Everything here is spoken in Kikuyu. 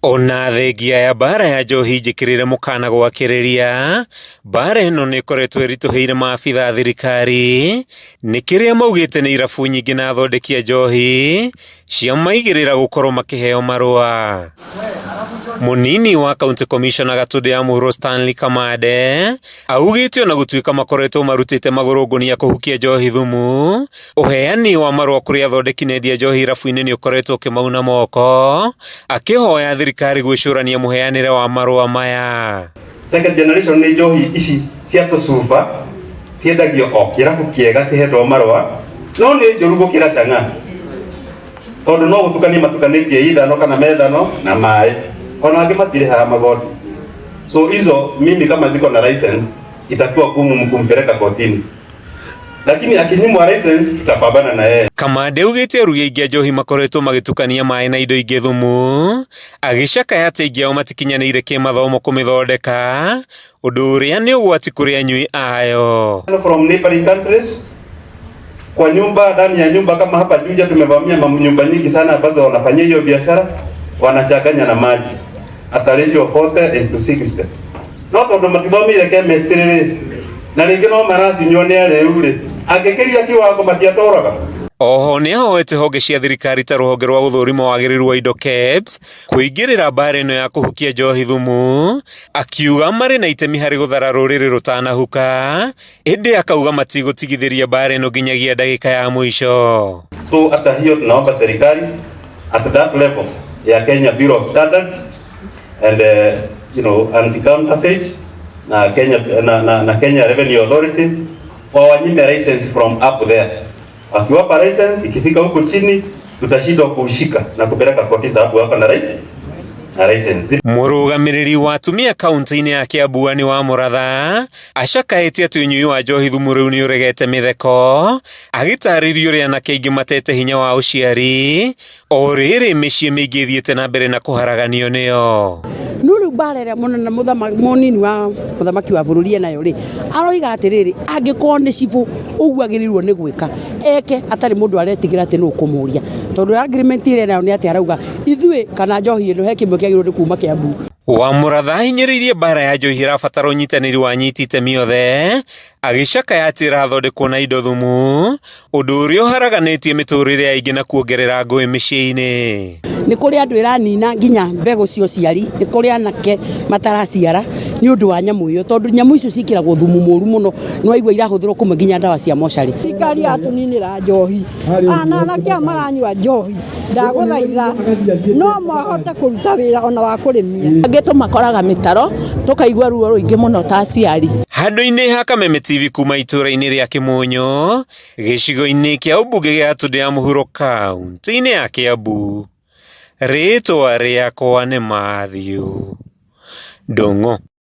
Ona thengia ya mbara ya njohi njĩkĩrĩre mũkana gwakĩrĩria, mbara ĩno nĩ ĩkoretwo ĩritũhĩire maabitha a thirikari nĩ kĩrĩa maugĩte nĩ irabu nyingĩ na athondeki a njohi ciamaigĩrĩra gũkorwo makĩheo marũa. Mũnini wa County Commissioner Gatũndũ ya Mũhuro Stanley Kamande augĩte ona gũtuĩka makoretwo marutĩte magũrũ ngũnia kũhukia njohi thumu, ũheani wa marũa kũrĩ athondeki na endia njohi irabu-inĩ nĩ ũkoretwo ũkĩmauna moko, akĩhoya thirikari gwĩcũrania mũheanĩre wa marũa maya. Second generation nĩ njohi ici cia tũcuba ciendagio o kĩrabu kĩega kĩhetwo marũa no nĩ njũru gũkĩra chang'aa tondũ no gũtukania matukanĩtie ithano kana methano na maĩ ona angĩ matirĩhaga magoti. So hizo mimi kama ziko na license itakuwa gumu kumpeleka kotini, lakini akinyimwa license tutapambana na yeye. Kamande augĩte arugi aingĩ a njohi makoretwo magĩtukania maĩ na indo ingĩ thumu, agĩcakaya atĩ aingĩ ao matikinyanĩire kĩmathomo kũmĩthondeka, ũndũ ũrĩa nĩ ũgwati kũrĩ anyui ayo. From neighboring countries kwa nyumba, ndani ya nyumba kama hapa Juja tumevamia nyumba nyingi sana ambazo wanafanyia hiyo biashara, wanachanganya na maji at a ratio of 40:60. No tondu matithomire chemistry rĩ, na rĩngĩ no maracinywo nĩ arĩu rĩ, angĩkĩria kiwango matiatũraga. Oho nĩ ahoete honge cia thirikari ta rũhonge rwa gũthũrima wagĩrĩru wa indo KEBS kũingĩrĩra mbara ĩno ya kũhukia njohi thumu, akiuga marĩ na itemi harĩ gũthara rũrĩrĩ rũtanahuka, ĩndĩ akauga matigũtigithĩria mbara ĩno nginyagia ndagĩka ya mũico. So hata hiyo tunaomba serikali at that level ya Kenya Bureau of Standards and anti-counterfeit na Kenya na Kenya Revenue Authority wawanyime license from up there. Wakiwapa license ikifika huko chini tutashindwa kushika na kupeleka koti sababu wako na right na license. Mũrũgamĩrĩri wa atumia kaunti-inĩ ya Kiambu Anne wa Mũratha acakaĩte atĩ ũnyui wa njohi thumu rĩu nĩ ũregete mĩtheko, agĩtarĩria ũrĩa anake aingĩ matete hinya wa ũciari o rĩrĩ mĩciĩ mĩingĩ ĩthiĩte na mbere na kũharaganio nĩyo. No rĩu mbara ĩrĩa mũnene mũnini wa mũthamaki wa bũrũri enayo rĩ, aroiga atĩrĩrĩ, angĩkorwo nĩ cibũ ũguo agĩrĩirwo nĩ gwĩka eke atarĩ mũndũ aretigĩra atĩ nũ ũkũmũria, tondũ agreement ĩrĩa enayo nĩ atĩ arauga ithuĩ kana njohi ĩno he kĩmwe kĩagĩrĩirwo nĩ kuma Kiambu. Wa Mũratha ahinyĩrĩirie mbara ya njohi ĩrabatara ũnyitanĩri wa anyiti itemi othe, agĩcakaya atĩ ĩrathondekwo na indo thumu, ũndũ ũrĩa ũharaganĩtie mĩtũrĩre ya aingĩ na kuongerera ngũĩ mĩciĩ-inĩ. Nĩ kũrĩ andũ ĩranina nginya mbegũ cia ũciari, nĩ kũrĩ anake mataraciara nĩ ũndũ wa nyamũ ĩyo, tondũ nyamũ icio ciĩkĩragwo thumu mũru mũno, nĩ waigua irahũthĩrwo kũmwe nginya ndawa cia mocarĩ. Thirikari yatũninĩra njohi, ana anake aya maranyua njohi, ndagũthaitha no mahote kũruta wĩra ona wa kũrĩmia. Angĩ tũmakoraga mĩtaro tũkaigua ruo rũingĩ mũno ta aciari. Handũ-inĩ ha Kameme TV kuma itũũra-inĩ rĩa Kĩmũnyũ, gĩcigo-inĩ kĩa ũmbunge gĩa Gatũndũ ya Mũhuro kaunti-inĩ ya Kiambu, rĩtwa rĩakwa nĩ Matthew Ndung'u.